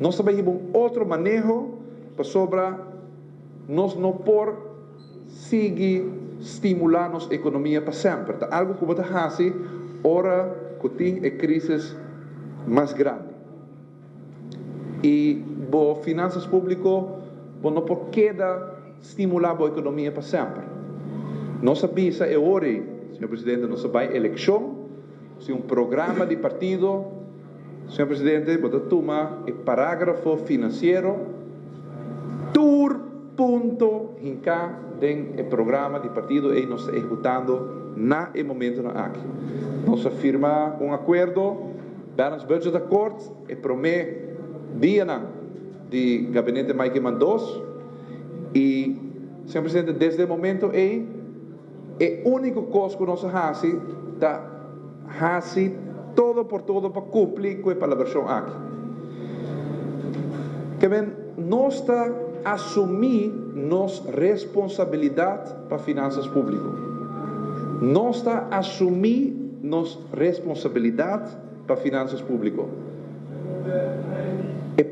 Nos ta bai hiba un otro maneho pasobra nos no por sigui stimulá nos ekonomia pa semper. Ta algu ku bo ta hasi ora ku tin e krísis mas grandi. I bo finansas públiko bo no por keda stimulá bo ekonomia pa semper. Nos a bisa e ora ei, señor presidente, nos a bai elekshon sin un programa di partido. Señor presidente, bo ta tuma e parágrafo finansiero tur punto hinká den e programa di partido ei nos ta ehekutando na e momentonan aki. Nos a firma un akuerdo, Balanced Budget Accord, e promé dianan di Gabinete Mike Eman dos i, señor presidente, desde e momento ei e úniko kos ku nos a hasi ta hasi todo por todo pa kumpli ku e palabrashon aki. Ke men nos ta asumí nos responsabilidat pa finansas públiko. Nos ta asumí nos responsabilidat pa finansas públiko. E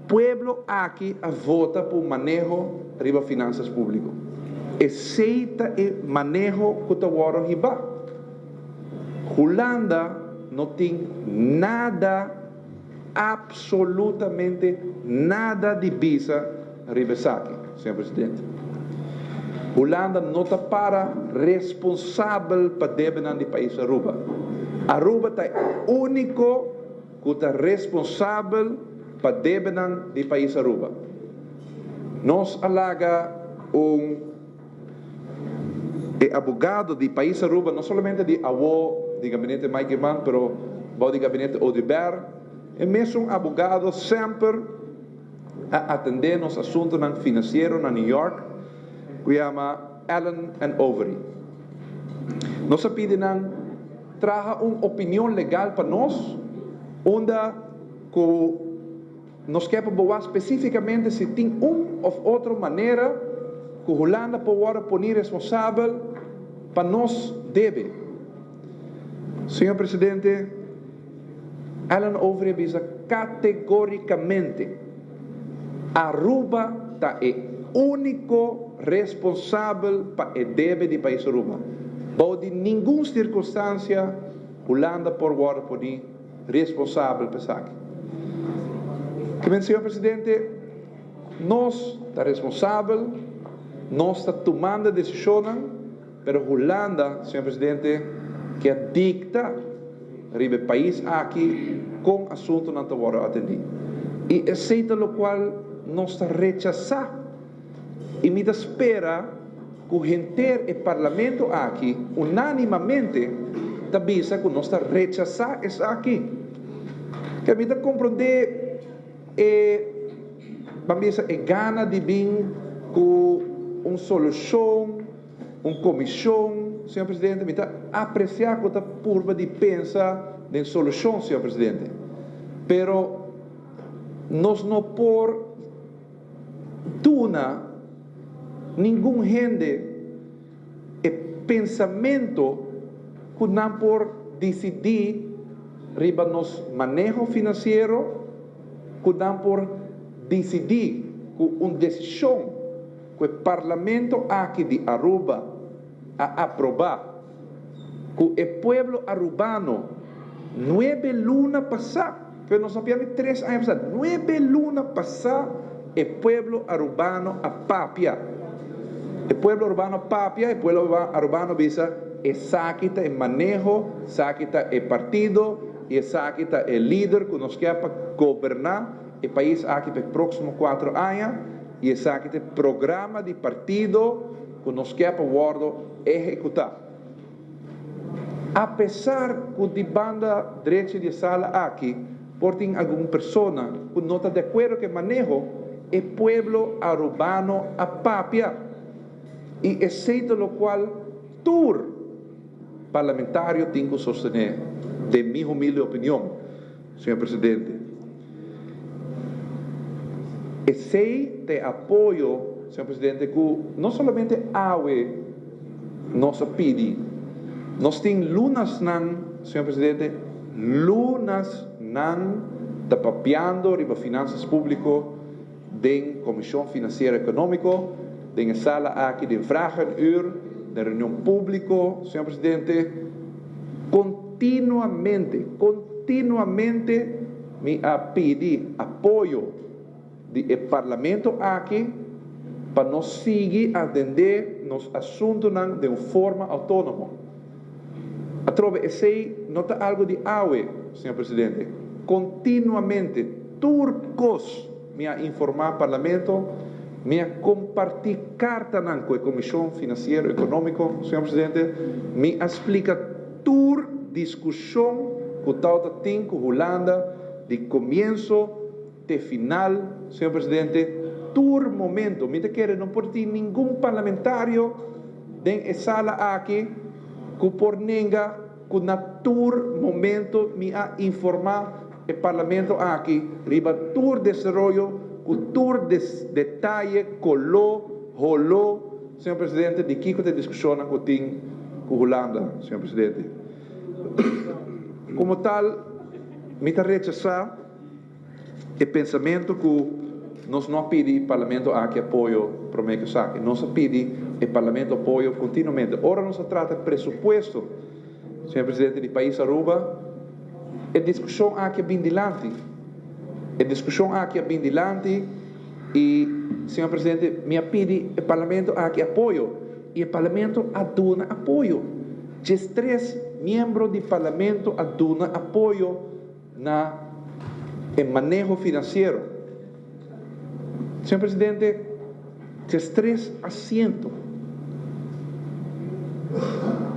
pueblo aki a vota pa un maneho riba finansas públiko. Esei ta e maneho ku ta wòrdu hibá. Hulanda no tin nada, absolutamente nada di bisa riba esaki, señor presidente. Hulanda no ta para responsabel pa debenan di pais Aruba. Aruba ta e úniko ku ta responsabel pa debenan di pais Aruba. Nos a laga un. E abogado di pais Aruba, no solamente di awo di gabinete Mike Eman, pero bou di gabinete Oduber, e mesun abogado semper a atende nos asuntonan financiero na New York, cu yama Allen and Overy. Nos a pidi nan traha un opinion legal pa nos, unda cu. Nos ke pa bo wak spesífikamente si tin un òf otro manera ku Hulanda por wòrdu poní responsabel pa nos debe. Señor Presidente, Allen Overy a bisa kategórikamente, Aruba ta e úniko responsabel pa e debe di pais Aruba. Bou di ningun sirkunstansia Hulanda por wòrdu poní responsabel pa esaki. Ke men, señor presidente, nos ta responsabel, nos ta tumando e desishonnan, pero Hulanda, señor presidente, ke a dikta riba e pais aki kon asuntunan ta wòrdu atendí. I esei ta lokual nos ta rechasá. I mi ta spera ku henter e Parlamento aki unánimamente ta bisa ku nos ta rechasá esaki. Ke mi ta komprondé e, ban bisa, e gana di bin ku un solushon, un komishon, señor Presidente, mi ta apresiá ku ta purba di pensa den solushon, señor Presidente, pero nos no por. Duna ningun hende e pensamento ku nan por disidí riba nos maneho finansiero, ku nan por disidí ku un desishon ku e Parlamento aki di Aruba a aprobá ku e pueblo Arubano nuebe luna pasá, pero nos a pierde tres aña pasá, nuebe luna pasá e pueblo Arubano a papia, e pueblo Arubano a papia, e pueblo Arubano bisa esaki ta e maneho, esaki ta e partido y esaki ta e lider ku nos kier pa goberná e pais aki pa e próksimo kuatro aña y esaki ta e programa di partido ku nos kier pa wòrdu ehekutá. Apesar ku di banda drechi di e sala aki por tin algun persona ku no ta di akuerdo ku e maneho, e pueblo Arubano a papia i esei ta lokual tur parlamentario tin ku sostené, den mi humilde opinion. Señor Presidente, esey ta e apoyo, Señor Presidente, cu no solamente awe nos a pidi, nos tin lunasnan, Señor Presidente, lunasnan ta papiando riba finanzas publico den Comision Financiero Economico, den e sala aki den vragenuur, den reunion publico, señor Presidente, continuamente, continuamente mi a pidi apoyo di e Parlamento aki pa nos sigui atende nos asuntonan den un forma autonomo. Atrobe esey no ta algo di awe, señor Presidente. Continuamente, tur cos mi a informa Parlamento, mi a comparti cartanan cu e Comision Financiero Economico, señor Presidente, mi a splica tur discusion cu tawata tin cu Hulanda di comienso te final, señor Presidente, tur momento. Mi ta kere no por tin ningun parlamentario den e sala aki cu por nenga cu na tur momento mi a informa e Parlamento aki riba tur desaroyo cu tur detaye, colo, holo, señor Presidente, di kico ta e discusionnan cu tin cu Hulanda, señor Presidente. Como tal, mi ta rechasa e pensamento cu nos no a pidi Parlamento aki apoyo prome cu esaki. Nos a pidi e Parlamento apoyo continuamente. Ora nos a trata presupuesto, señor Presidente, di pais Aruba, e discusion aki a bin dilanti. E discusion aki a bin dilanti y, señor Presidente, mi a pidi e Parlamento aki apoyo y e Parlamento a duna apoyo. 13 miembro di Parlamento a duna apoyo na e maneho finansiero. Señor Presidente, 13 asiento,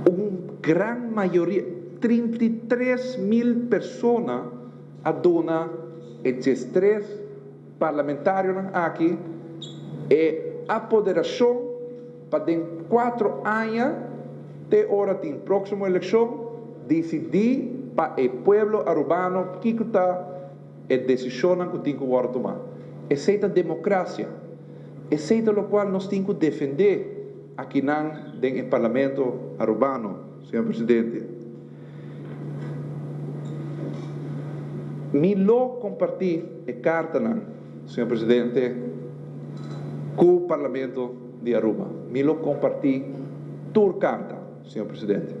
un gran mayoria, 33.000 persona a duna e 13 parlamentarionan aki e apoderashon pa den 4 aña te ora tin próksimo elekshon disidí pa e pueblo arubano kiko ta e desishonnan ku tin ku wòrdu tumá. Esei ta demokrasia. Esei ta lokual nos tin ku defendé akinan den e Parlamento arubano, señor Presidente. Mi lo kompartí e kartanan, señor Presidente, ku Parlamento di Aruba. Mi lo kompartí tur karta, señor Presidente.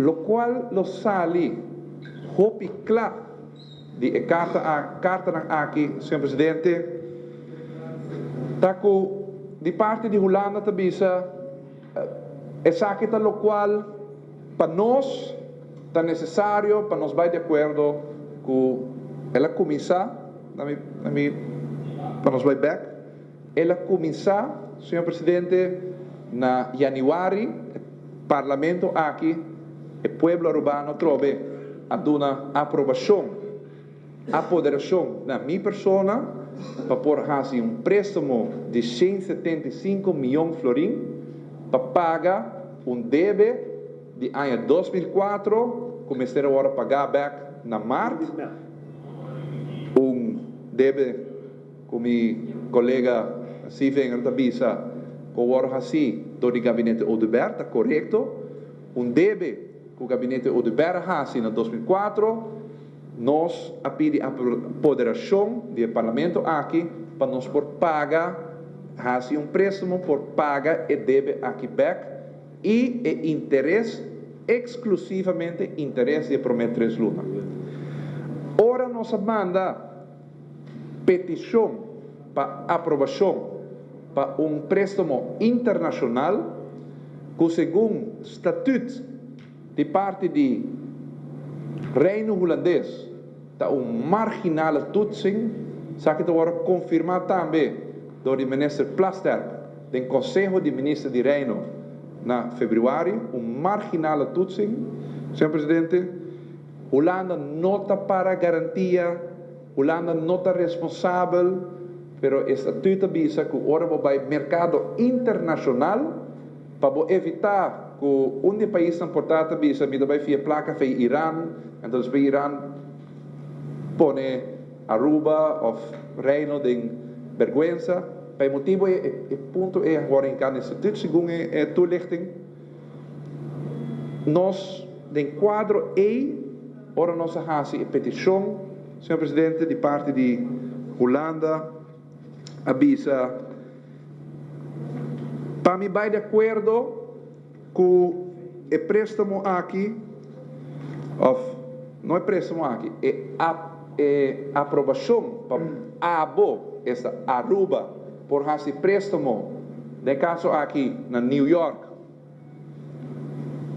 Lokual lo sali hopi kla di e karta kartanan aki, señor Presidente, ta ku di parti di Hulanda ta bisa esaki ta lokual pa nos ta nesesario pa nos bai di akuerdo ku el a kuminsá, na mi na mi pa nos bai bèk, el a kuminsá, señor Presidente, na yanüari, e Parlamento aki, e pueblo arubano atrobe a duna aprobashon, apoderashon na mi persona pa por hasi un préstamo di 175 mion florin pa paga un debe di aña 2004 ku mester a wòrdu pagá bèk na mart, un debe ku mi kolega Sievinger ta bisa ku a wòrdu hasí dor di gabinete Oduber ta korekto. Un debe ku gabinete Oduber a hasi na 2004, nos a pidi apoderashon di e parlamento aki pa nos por paga, hasi un préstamo por paga e debe aki bèk i e interes, eksklusivamente interes di e promé tres luna. Ora nos a manda petishon pa aprobashon pa un préstamo internashonal ku segun statüt di parti di Reino Hulandes ta un marginale toetsing, esaki ta wòrdu konfirmá tambe dor di Minister Plasterk den Konseho di Minister di Reino na febrüari, un marginale toetsing, señor Presidente. Hulanda no ta para garantia, Hulanda no ta responsabel, pero e statut ta bisa ku ora bo bai merkado internashonal, pa bo evitá ku un di e paisnan por ta ta bisa mi ta bai fia plaka fei Iran, anto despues Iran pone Aruba òf Reino den bèrgwensa. Pa e motibu ei e punto ei a wòrdu hinká den statut segun e toelichting. Nos den kuadro ei. Ora nos a hasi e petishon, señor presidente, di parti di Hulanda a bisa pa mi bai di akuerdo ku e préstamo aki, òf no e préstamo aki, e e aprobashon pa abo, esta Aruba, por hasi préstamo, den e kaso aki na New York.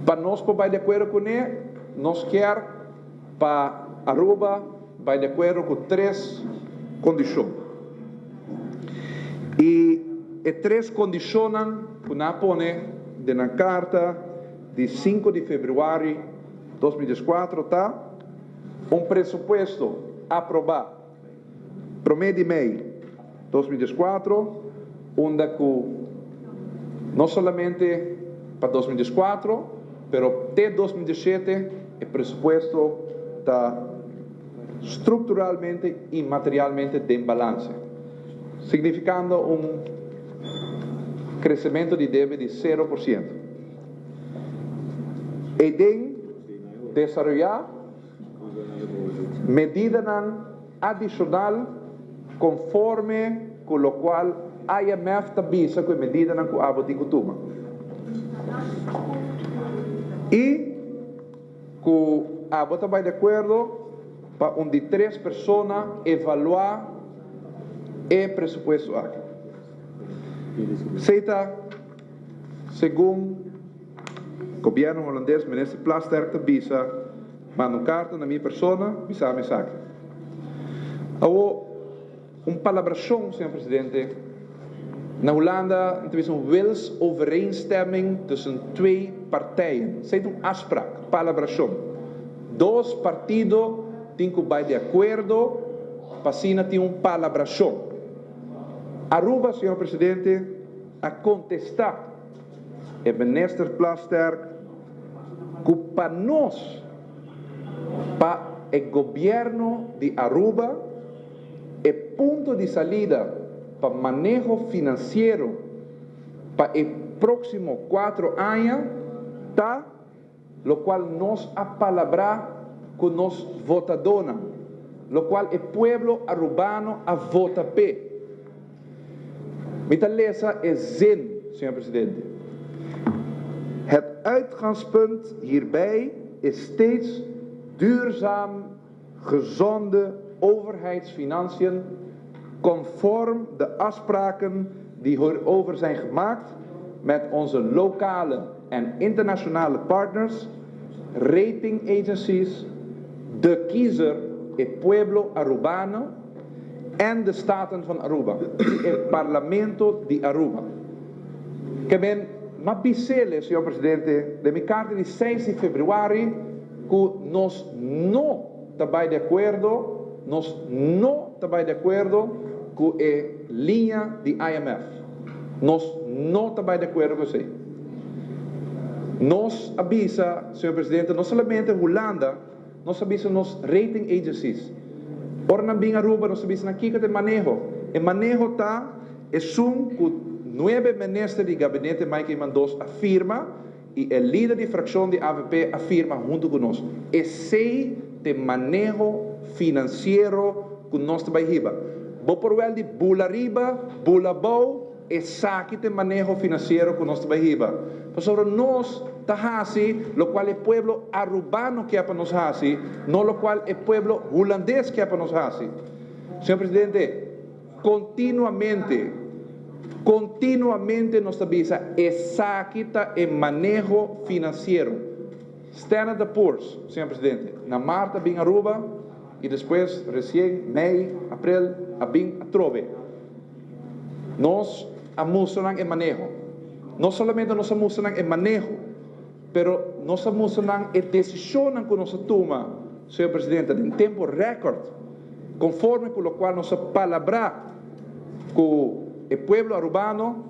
Pa nos por bai di akuerdo kuné, nos kier pa Aruba bai di akuerdo ku tres kondishon. I e tres kondishonnan ku nan a pone den nan karta di sinku di februari 2014 ta, un presupuesto aprobá Promé di mei 2014, unda ku no solamente pa 2014, pero te 2017 e presupuesto ta strukturalmente i materialmente den balanse, signifikando un kresementu di debe di 0%. E den desaroyá Medidanan adishonal konforme ku lokual IMF ta bisa ku e medidanan ku abo tin ku tuma i ku abo ta bai di akuerdo pa un di tres persona evaluá e presupuesto aki. Esei ta segun. Gobierno Holandes Minister Plasterk ta bisa manda un carta na mi persona bisa mi esaki. Awo un palabracion señor Presidente na Hulanda nan ta bisa un wilsovereenstemming tussen twee partijen. Esey ta un afspraak, palabracion. Dos partido tin cu bay di acuerdo pa asina tin un palabracion. Aruba señor Presidente a contesta. E minister Plasterk cu pa nos, pa e gobierno di Aruba, e punto di salida pa maneho financiero pa e proximo cuatro aña ta locual nos a palabra cu nos votadonan, locual e pueblo Arubano a vota p'e. Mi ta lesa e zin, señor presidente. Het uitgangspunt hierbij is steeds duurzaam gezonde overheidsfinanciën conform de afspraken die hierover zijn gemaakt met onze lokale en internationale partners, rating agencies, de kiezer, e pueblo Arubano en de Staten van Aruba, e Parlamento di Aruba. Ke men m'a bis'ele, señor presidente, den mi karta di seis di februari ku nos no ta bai di akuerdo, nos no ta bai di akuerdo ku e liña di IMF. Nos no ta bai di akuerdo ku esei. Nos a bisa, señor presidente, no solamente Hulanda, Nos a bisa nos rating agencies, ora nan bin Aruba nos a bisa nan kiko ta e maneho. E maneho ta esun ku nuebe minister di gabinete Mike Eman dos a firma y e lider di fraccion di avp a firma hunto ku nos. Esey ta e maneho financiero ku nos ta bay hiba. Bo por wel di bula riba, bula abou, Esaki ta e maneho financiero cu nos ta bay hiba. Pasobra nos ta haci locual e pueblo Arubano kier pa nos haci, no locual e pueblo Hulandes kier pa nos haci. Señor Presidente, continuamente, continuamente nos ta bisa esaki ta e maneho financiero. Standard and Poor's, Señor Presidente, na maart a bin Aruba y despues recien mei, april a bin atrobe. Nos a mustra nan e maneho. No solamente nos a mustra nan e maneho, pero nos a mustra nan e decisionnan cu nos a tuma, señor Presidente, den tempo record, conforme cu locual nos a palabra cu e pueblo Arubano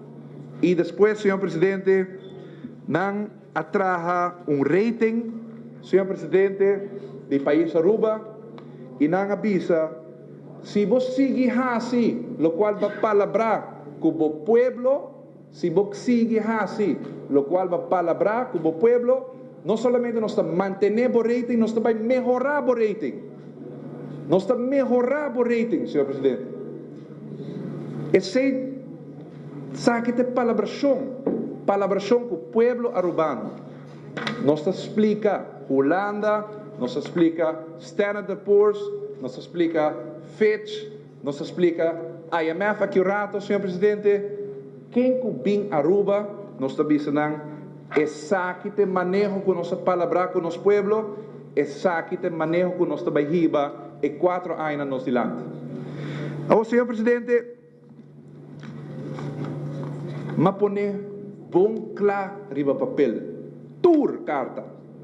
y despues, señor Presidente, nan a traha un rating, señor Presidente, di pais Aruba y nan a bisa, Si bo sigui hasi lokual bo a palabrá ku bo pueblo, si bo sigui hasi lokual bo a palabrá ku bo pueblo, No solamente nos ta mantené bo rating, nos ta bai mehorá bo rating. Nos ta mehorá bo rating, señor presidente. Esei saki ta e palabrashon, palabrashon ku pueblo Arubano. Nos ta splika Hulanda, nos ta splika Standard and Poor's, nos ta splika Fitch, nos ta splika IMF aki un rato, señor presidente. Ken ku bin Aruba, nos ta bisa nan, esaki ta e maneho ku nos a palabrá ku nos pueblo, esaki ta e maneho ku nos ta bai hiba e kuatro añanan nos dilanti. Awor, señor presidente, M'a pone bon kla riba papel tur karta,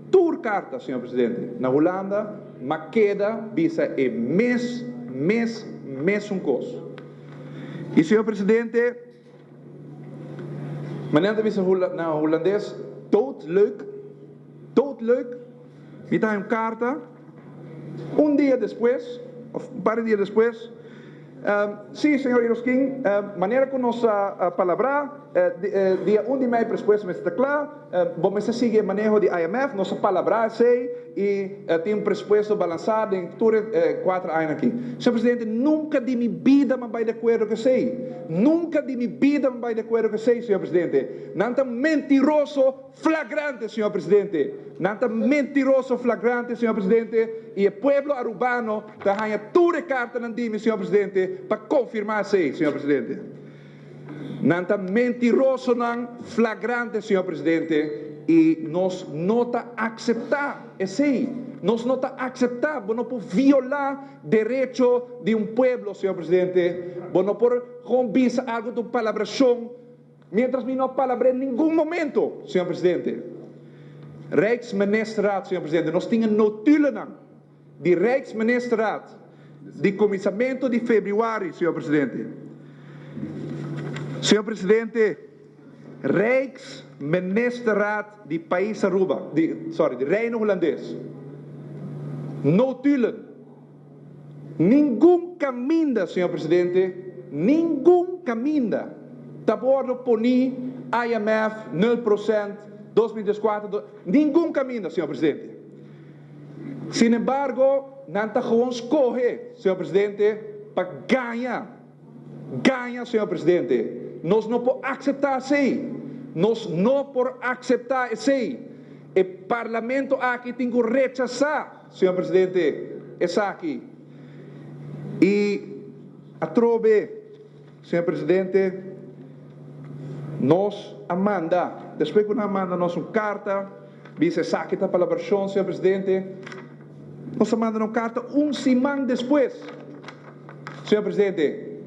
tur karta, señor presidente, na Hulanda m'a keda bisa e mes, mes, mesun kos. I señor presidente, manera ta bisa na hulandes, doodleuk, doodleuk, mi ta haña un karta un dia despues, òf un par di dia despues, Sí, señor Iroskin, manera cu nos a palabrá, dia un di mei presupuesto mester ta cla, bo mester sigui e maneho di IMF, nos a palabrá esey y tin un presupuesto balansá den tur e cuater añanan aki. Señor Presidente, nunca di mi bida mi a bay di acuerdo cu esey. Nunca di mi bida mi a bay di acuerdo cu esey, señor Presidente. Nan ta mentiroso Flagrante, señor presidente. Nan ta mentiroso flagrante, señor presidente, y e pueblo Arubano ta haña tur e cartanan di mi, señor presidente, pa confirma esey, señor presidente. Nan ta mentirosonan flagrante, señor presidente, y nos no ta acepta esey. Nos no ta acepta. Bo no por viola derecho di un pueblo, señor presidente. Bo no por gewoon bisa algo ta un palabracion. Mientras mi no a palabr'é ningun momento, señor presidente. Rijksministerraad, señor presidente, nos tin e notulennan di Rijksministerraad di kuminsamentu di febrüari, señor presidente. Señor presidente, Rijksministerraad di Pais Aruba, di, sorry, di Reino Hulandes, notulen. Ningun kaminda, señor presidente, ningun kaminda ta wordo poni IMF nul procent 2014, ningun kaminda, señor presidente. Sin embargo, nan ta gewoon scoge, señor presidente, pa gaña, gaña, señor presidente. Nos no por acepta esey, nos no por acepta esey. E parlamento aki tin cu rechasa. Señor Presidente, esaki y atrobe, Señor Presidente, nos a manda, despues cu nan a manda nos un carta, bisa esaki ta palabracion, Señor Presidente, nos a manda nan un carta un siman despues, Señor Presidente,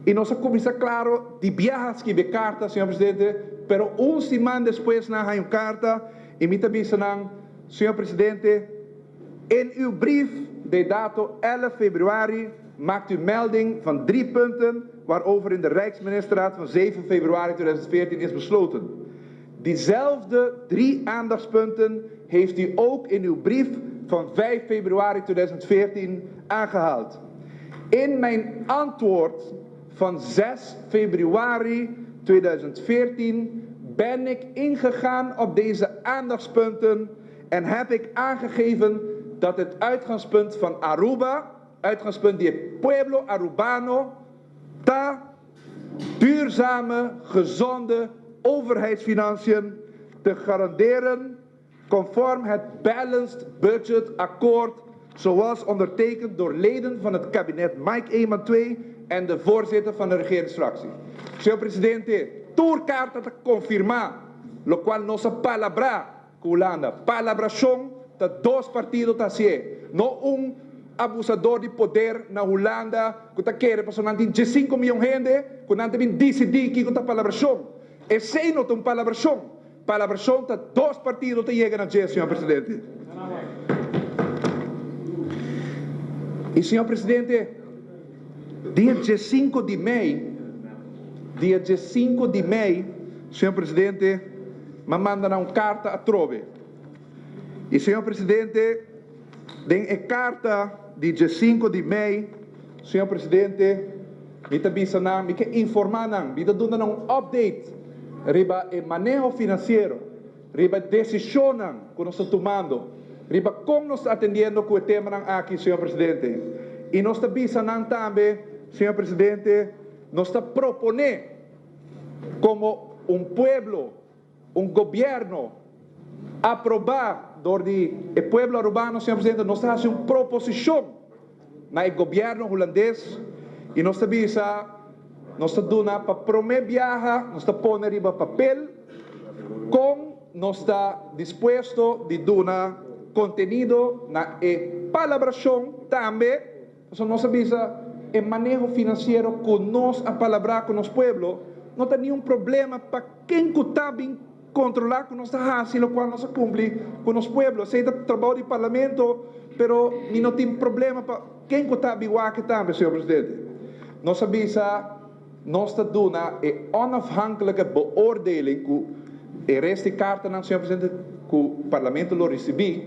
y nos a cuminsa claro di biaha skibi e carta, Señor Presidente, pero un siman despues nan a haña un carta y mi ta bisa nan, Señor Presidente, in uw brief de dato 11 februari maakt u melding van drie punten waarover in de Rijksministerraad van 7 februari 2014 is besloten. Diezelfde drie aandachtspunten heeft u ook in uw brief van 5 februari 2014 aangehaald. In mijn antwoord van 6 februari 2014 ben ik ingegaan op deze aandachtspunten en heb ik aangegeven dat het uitgangspunt van Aruba, uitgangspunt di e pueblo Arubano, ta duurzame, gezonde overheidsfinanciën te garanderen conform het Balanced Budget Akkoord zoals ondertekend door leden van het kabinet Mike Eman ii en de voorzitter van de regeringsfractie. Señor Presidente, tur karta ta konfirmá lokual nos a palabrá ku Hulanda. Palabrashon ta dos partido ta hasié, no un abusador di poder na Hulanda ku ta kere pasobra nan tin diesinko miyon hende ku nan ta bin disidí kiko ta palabrashon. Esei no ta un palabrashon. Palabrashon ta dos partido ta yega na dje, señor presidente. I señor presidente, dia diesinko di mei, dia diesinko di mei, señor presidente, m'a manda nan un karta atrobe. I señor presidente, den e karta di diesinko di mei, señor presidente, Mi ta bisa nan, mi ke informá nan, mi ta duna nan un update riba e maneho finansiero. riba e desishonnan ku nos ta tumando, riba kon nos ta atendiendo ku e temanan aki, señor presidente. I nos ta bisa nan tambe, señor presidente, nos ta proponé komo un pueblo, un gobièrnu aprobá dor di e pueblo arubano, señor presidente, nos ta hasi un proposishon na e gobièrnu hulandes i nos ta bisa, nos ta duna pa promé biaha, nos ta pone riba papel kon nos ta dispuesto di duna kontenido na e palabrashon tambe, pasobra nos a bisa e maneho finansiero ku nos a palabrá ku nos pueblo no ta niun problema pa ken ku ta bin Controla cu nos ta haci locual nos a cumpli cu nos pueblo. Esey ta trabao di Parlamento, pero mi no tin problema pa ken cu ta biwaki tambe, señor Presidente. Nos a bisa nos ta duna e onafhankelijke beoordeling cu e rest di cartanan, señor Presidente, cu Parlamento lo ricibi.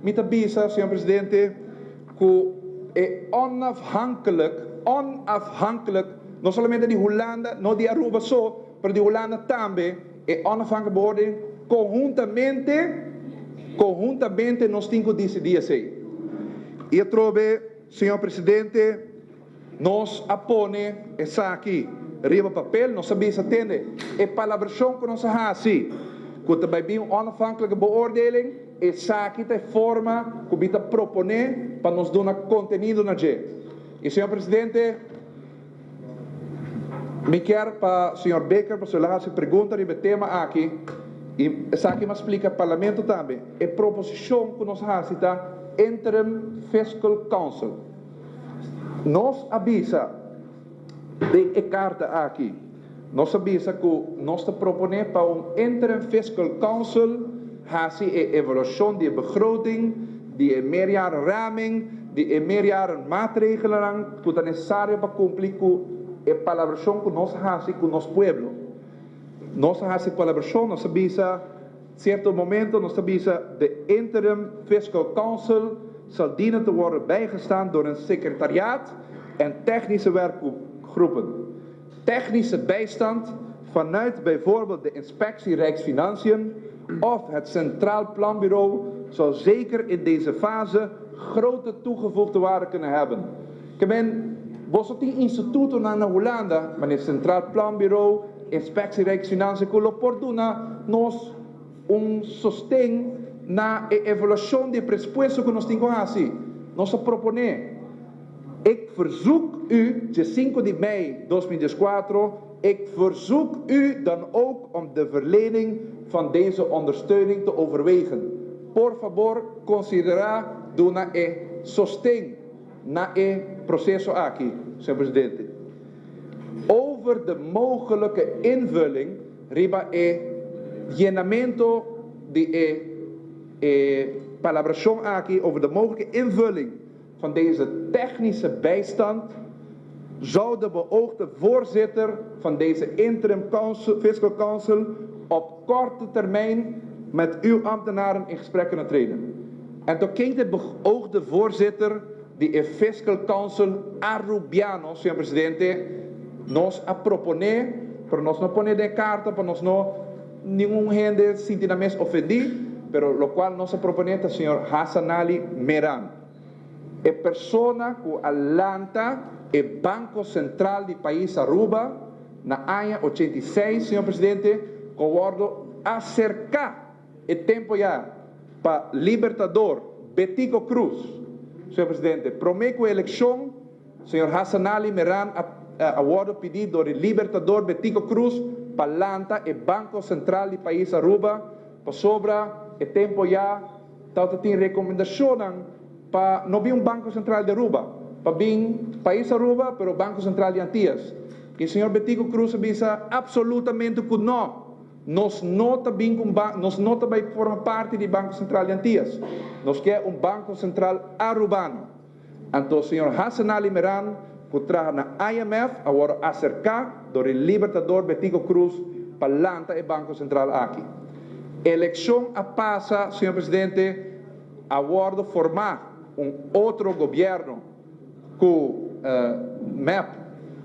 Mi ta bisa, señor Presidente, cu e onafhankelijk, onafhankelijk, no solamente di Hulanda, no di Aruba so, pero di Hulanda tambe, E onafhankelijk beoordeling konhuntamente, konhuntamente nos tin ku disidí esei. I atrobe, señor presidente, nos a pone esaki riba papel, nos a bisa, tende, e palabrashon ku nos a hasi ku ta bai bin un onafhankelijke beoordeling, esaki ta e forma ku mi ta proponé pa nos duna kontenido na dje. I señor presidente, Mi kier pa señor Baker pasobra el a haci pregunta riba e tema aki y esaki mi a splica Parlamento tambe. E proposicion cu nos a haci ta Interim Fiscal Council. Nos a bisa den e carta aki, nos a bisa cu nos ta propone pa un Interim Fiscal Council haci e evaluacion di e begroting, di e meerjarenraming, di e meerjaren maatregelennan ku ta nesesario pa kumpli ku e palabrashon ku nos a hasi ku nos pueblo. Nos a hasi palabrashon, nos a bisa sierto momento, nos ta bisa de Interim Fiscal Council zal dienen te worden bijgestaan door een secretariaat en technische werkgroepen. Technische bijstand vanuit bijvoorbeeld de Inspectie Rijksfinanciën of het Centraal Planbureau zal zeker in deze fase grote toegevoegde waarde kunnen hebben. Ke men, boso tin institutonan na Hulanda, manera Centraal Planbureau, Inspectie Rijksfinanciën ku lo por duna nos un sosten na e evaluashon di e presupuesto ku nos tin ku hasi. Nos a proponé. Ik verzoek u, dje sinku di mei 2014, Ik verzoek u dan ook om de verlening van deze ondersteuning te overwegen. Por fabor konsiderá duna e sosten na e proseso aki, señor presidente. Over de mogelijke invulling riba e yenamento di e e palabrashon aki, over de mogelijke invulling van deze technische bijstand zou de beoogde voorzitter van deze interim council, fiscal council op korte termijn met uw ambtenaren in gesprek kunnen treden. En toen ken de beoogde voorzitter di e Fiscal Council Arubiano, señor presidente, nos a proponé, pero nos no pone den karta pa nos no ningun hende sinti nan mes ofendí, pero lokual nos a proponé ta señor Hassanali Meran, e persona ku a lanta e Banko Sentral di pais Aruba na aña 86, señor presidente, ku a wòrdu aserká e tempo ya pa Libertador Betico Croes, señor presidente, promé ku e elekshon, señor Hassanali Meran a a wòrdu pidí dor di Libertador Betico Croes pa lanta e Banko Sentral di pais Aruba, pasobra e tempo ya tabata tin rekomendashonnan pa no bin un Banko Sentral di Aruba, pa bin pais Aruba pero Banko Sentral di Antias. I señor Betico Croes a bisa absolutamente ku nò. Nos no ta bin ku un ban, nos no ta bai forma parti di Banko Sentral di Antias. Nos ke un Banko Sentral Arubano. Anto señor Hassanali Meran ku traha na IMF a wòrdu aserká dor di Libertador Betico Croes pa lanta e Banko Sentral aki. Elekshon a pasa, señor presidente, a wòrdu formá un otro gobièrnu ku mep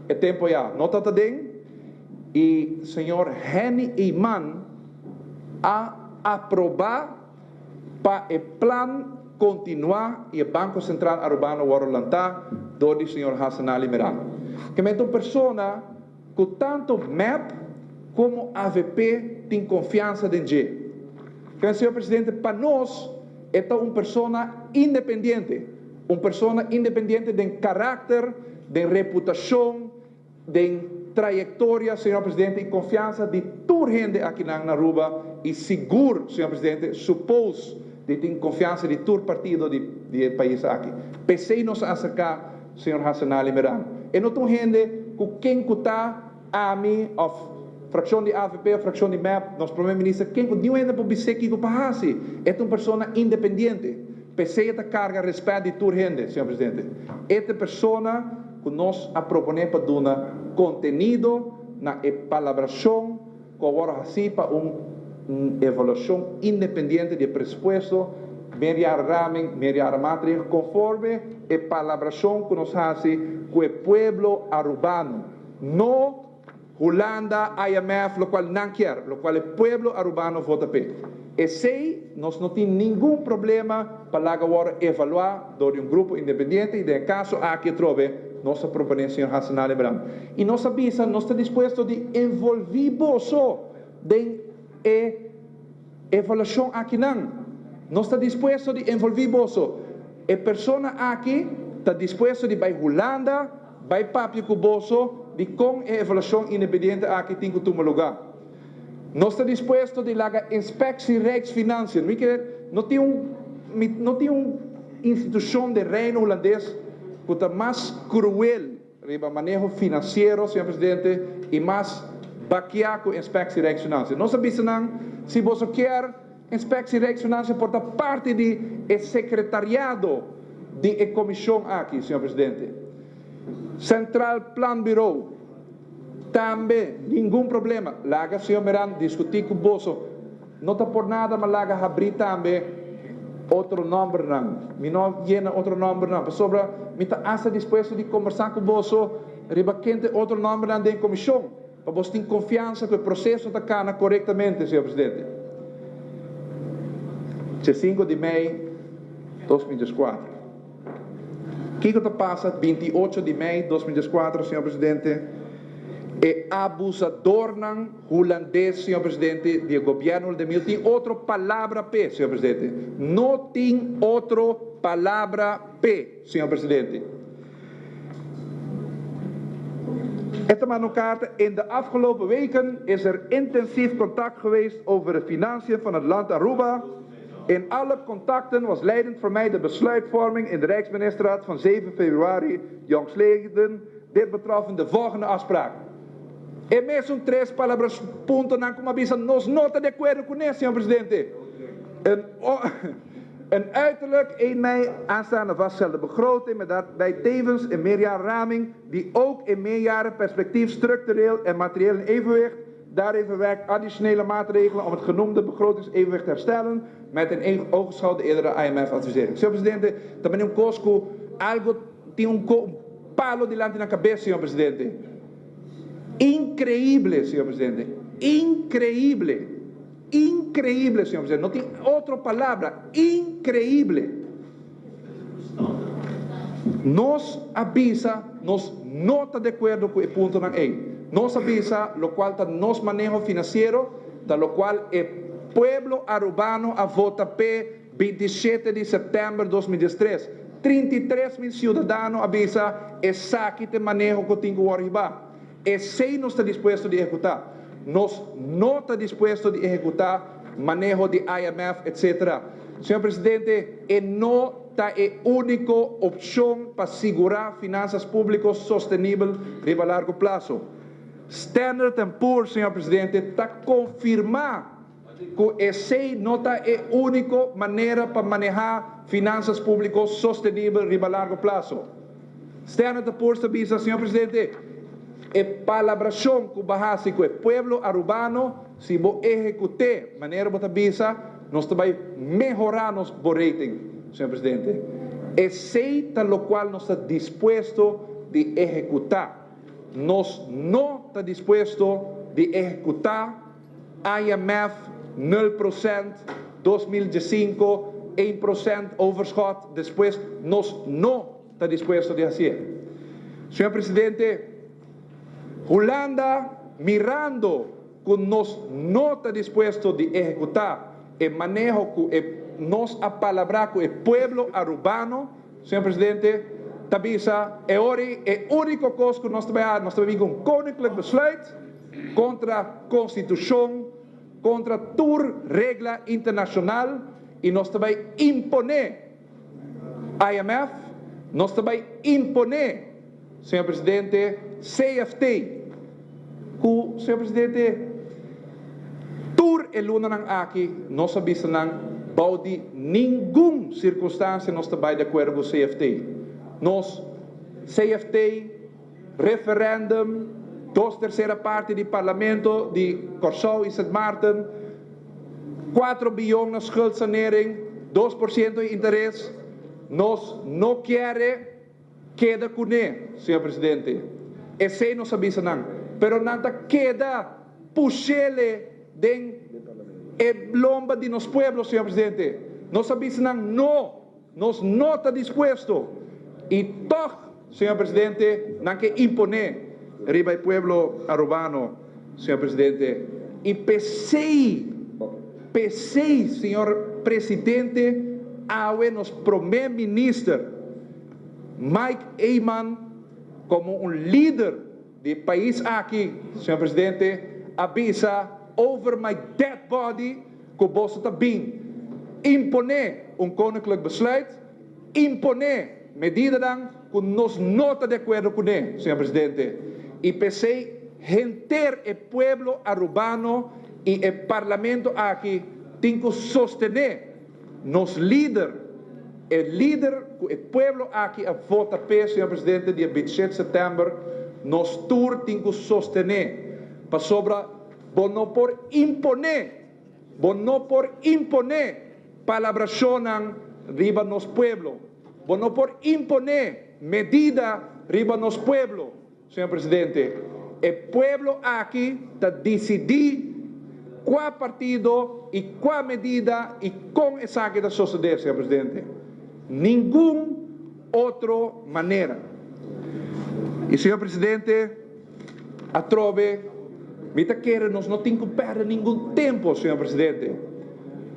e tempu ya no ta ta den i señor Henny Eman a. aproba pa e plan continua y e Banco Central Arubano worde lanta door di señor Hassanali Merano. Ke men ta un persona cu tanto mep como avp tin confiansa den dje. Ke men, señor Presidente, pa nos e ta un persona independiente, un persona independiente den caracter, den reputacion, Den trayectoria, señor Presidente, y confiansa di tur hende akinan na Aruba y sigur, señor Presidente, suppose di tin confiansa di tur partido di di e pais aki. P'esey nos a acerca señor Hassanali Merano. E no ta un hende cu ken cu ta, ami of fraccion di avp of fraccion di mep, nos Prome Minister, ken cu, niun hende por bis'é kico pa haci. E ta un persona independiente. P'esey e ta carga respet di tur hende, señor Presidente. E ta e persona. Ku nos a proponé pa duna kontenido na e palabrashon ku a wòrdu hasí pa un evaluashon independiente di e presupuesto, meerjarenraming, meerjarenmaatregel, konforme e palabrashon ku nos hasi ku e pueblo Arubano. No Hulanda, IMF, lokual nan kier, lokual e pueblo Arubano vota p'e. Esei nos no tin ningun problema pa laga wòrdu evaluá dor di un grupo independiente i den e kaso aki atrobe nos a proponé señor Hassanali Bram. I nos a bisa nos ta dispuesto di envolví boso den e evaluashon akinan. Nos ta dispuesto di envolví boso. E persona aki ta dispuesto di bai Hulanda, Bai papia ku boso di kon e evaluashon independiente aki tin ku tuma lugá. Nos ta dispuesto di laga Inspectie Rijksfinanciën, mi ke no tin un mi no tin un institushon den Reino Hulandes ku ta mas kruel riba maneho finansiero, señor presidente, i mas bakiá ku Inspectie Rijksfinanciën. Nos a bisa nan, si boso kier Inspectie Rijksfinanciën por ta parti di e sekretariado di e komishon aki, señor presidente. Centraal Planbureau tambe, ningun problema. Laga señor Meran diskutí ku boso. No ta por nada ma laga habrí tambe otro nòmbernan. Mi no yena otro nòmbernan pasobra mi ta asta dispuesto di kombersá ku boso riba ken ta e otro nòmbernan den e komishon. Pa bos tin konfiansa ku e proseso ta kana korektamente, señor presidente. Dje sinku di mei 2014. Kiko ta pasa 28 di mei 2014, señor presidente? E abusadornan hulandes, señor presidente, di e gobièrnu hulandes, mi no tin otro palabra p'e, señor presidente. No tin otro palabra p'e, señor presidente. E ta manda un kaarta, In de afgelopen weken is er intensief contact geweest over de financiën van het land Aruba. In alle contacten was leidend voor mij de besluitvorming in de Rijksministerraad van 7 februari jongstleden. Dit betroffen de volgende afspraak. E mesun tres palabras puntonan ku mi a bisa nos no ta di akuerdo kuné, señor presidente. Een Een uiterlijk 1 mei aanstaande vastgestelde begroting met daarbij tevens een meerjarenraming die ook in meerjarenperspectief structureel en materieel in evenwicht, daarin verwerkt additionele maatregelen om het genoemde begrotingsevenwicht te herstellen met in ogenschouw de eerdere IMF-advisering. Señor Presidente, ta bini un kos ku algo tin un palo dilanti nan kabes, señor Presidente. Increíble, señor Presidente. Increíble. Increíble, señor presidente. No tin otro palabra. Increíble. Nos a bisa nos no ta de acuerdo cu e puntonan ey. Nos a bisa locual ta nos maneho financiero ta locual e pueblo Arubano a vota p'e 27 di september 2013. 33 mil ciudadano a bisa esaki ta e maneho cu tin cu worde hiba. Esei nos ta dispuesto di ehekutá. Nos no ta dispuesto di ehekutá maneho di IMF etc. Señor Presidente, e no ta e úniko opshon pa sigurá finansas públiko sostenibel riba largo plaso. Standard and Poor's, señor Presidente, ta konfirmá ku esei no ta e úniko manera pa manehá finansas públiko sostenibel riba largo plaso. Standard and Poor's ta bisa, Señor Presidente, e palabrashon ku bo a hasi ku e pueblo Arubano, si bo ehekut'é manera bo ta bisa, nos ta bai mehorá nos bo rating, Señor Presidente. Esei ta lokual nos ta dispuesto di ehekutá. Nos no ta dispuesto di ehekutá. IMF, Nul procent, 2015, 1% overschot, despues nos no ta dispuesto di hacié. Señor Presidente, Hulanda mirando cu nos no ta dispuesto di ehecuta e maneho cu e nos a palabra cu e pueblo Arubano, Señor Presidente, ta bisa e ora e unico cos cu nos ta bay haci, nos ta bay bin cu un Koninklijk Besluit contra Constitucion, contra tur regla internacional y nos ta bay impone IMF, nos ta bay impone, Señor Presidente, CFT, cu, Señor Presidente, tur e lunanan aki nos a bisa nan bao di ningun circunstancia nos ta bay di acuerdo cu CFT. Nos CFT, referendum, dos tercera parti di Parlamento di Corsou y Sint Maarten, 4 biyon na schuldsanering, 2% di interes, nos no kier keda cune, Señor Presidente. Esey nos a bisa nan. Pero nan ta keda pushele den e lomba di nos pueblo, Señor Presidente. Nos a bisa nan no, nos no ta dispuesto. Y toch, Señor Presidente, nan ke impone riba e pueblo Arubano, Señor Presidente. Y p'esey, p'esey, Señor Presidente, awe nos Prome Minister Mike Eman como un lider di e pais aki, Señor Presidente, a bisa over my dead body cu boso ta bin impone un Koninklijk Besluit, impone medidanan cu nos no ta di acuerdo cune, Señor Presidente. Y p'esey henter e pueblo Arubano y e Parlamento aki tin cu sostene nos lider, e lider cu e pueblo aki a vota p'e, Señor Presidente, dia 27 september, nos tur tin cu sostene, pasobra bo no por impone, bo no por impone palabracionnan riba nos pueblo, bo no por impone medida riba nos pueblo. Señor Presidente, e pueblo aki ta dicidi cua partido y cua medida y con esaki ta sosode, Señor Presidente. Ningun otro manera. Y Señor Presidente, atrobe mi ta kere nos no tin cu perde ningun tempo, Señor Presidente.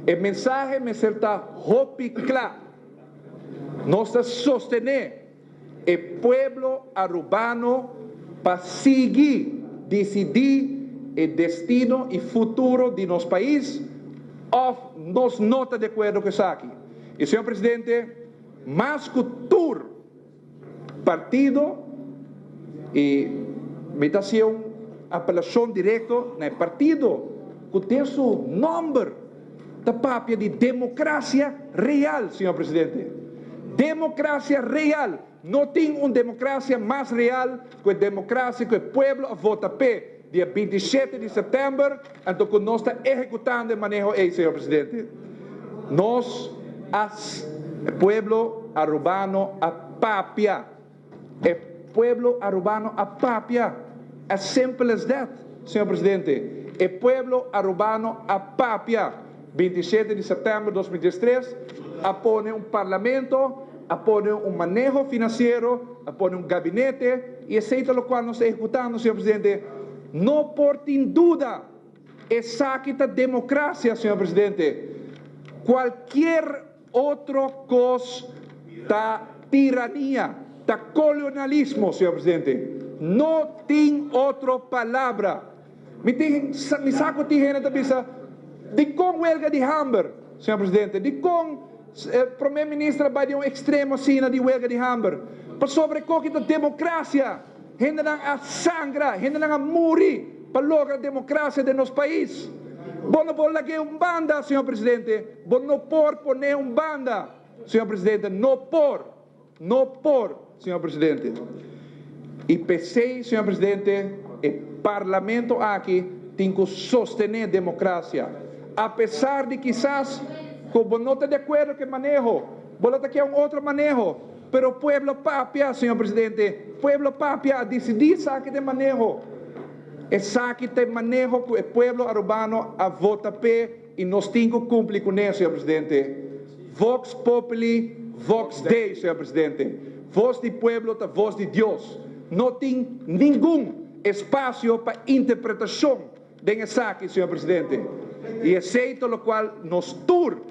E mensahe mester ta hopi cla. Nos ta sostene e pueblo Arubano pa sigui dicidi e destino y futuro di nos pais of nos no ta di acuerdo cu esaki. Y señor Presidente, mas cu tur partido y mi ta haci un apelacion directo na e partido cu den su nomber ta papia di democracia real, señor Presidente. Democracia real. No tin un democracia mas real cu e democracia cu e pueblo a vota p'e dia 27 di september, anto cu nos ta ehecutando e maneho ey, señor Presidente. Nos a, e pueblo Arubano a papia. E pueblo Arubano a papia. As simple as that, señor Presidente. E pueblo Arubano a papia. 27 di september 2013 a pone un parlamento, a pone un maneho financiero, a pone un gabinete y esey ta locual nos ta ehecutando, señor Presidente. No por tin duda, esaki ta democracia, señor Presidente. Cualkier otro cos ta tirania, ta colonialismo, señor Presidente. No tin otro palabra. Mi tin, mi sa cu tin hende ta bisa, dicon welga di hamber, señor Presidente? Dicon Prome Minister a bay den un extremo asina di welga di hamber? Pasobra e coki ta democracia. Hendenan a sangra, hendenan a muri pa logra democracia den nos pais. Bo no por lag'é un banda, señor Presidente. Bo no por pon'é un banda, señor Presidente. No por. No por, señor Presidente. Y p'esey, señor Presidente, e Parlamento aki tin cu sostene democracia. A pesar di kisas cu bo no ta di acuerdo cu e maneho, bo lo ta kier un otro maneho, pero pueblo papia, señor Presidente, pueblo papia a dicidi esaki ta e maneho. Esaki ta e maneho cu e pueblo Arubano a vota p'e. y nos tin cu cumpli cune, señor Presidente. Vox populi, vox Dei, señor Presidente. Voz di pueblo ta voz di Dios. No tin ningun espacio pa interpretacion den esaki, señor Presidente. Y esey ta locual nos tur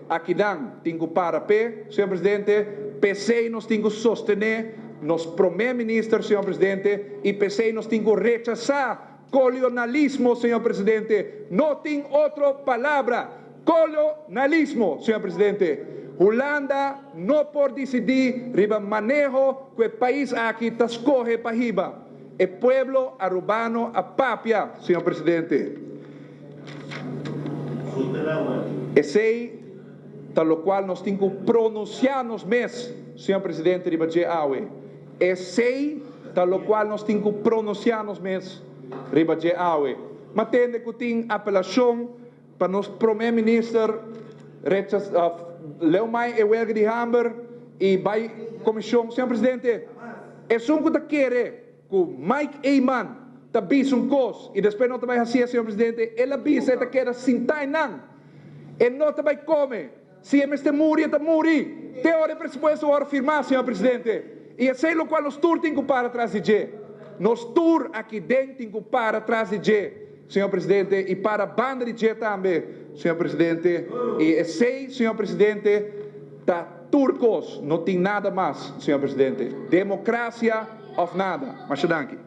akinan tin cu para p'e, señor Presidente. P'esey nos tin cu sostene nos Prome Minister, señor Presidente, y p'esey nos tin cu rechasa colionalismo, señor Presidente. No tin otro palabra. Colonalismo, señor Presidente. Hulanda no por dicidi riba maneho cu e pais aki ta scoge pa hiba. E pueblo Arubano a papia, señor Presidente. Esey ta locual nos tin cu pronuncia nos mes, señor Presidente, riba dje awe. Esey ta locual nos tin cu pronuncia nos mes riba dje awe. Ma tende cu tin apelacion pa nos Prome Minister rechasa of leu mai e welga di hamber y bay comision. Señor Presidente, esun cu ta kere cu Mike Eman ta bisa un cos y despues no ta bay haci'e, señor Presidente, el a bisa e ta keda sinta eynan, e no ta bay come, si e mester muri e ta muri, te ora e presupuesto worde firma, señor Presidente, y esey locual nos tur tin cu para tras di dje, nos tur aki den tin cu para tras di dje, señor Presidente, y para banda di dje tambe, señor Presidente, y esey, señor Presidente, ta tur cos, no tin nada mas, señor Presidente, democracia of nada. Masha danki.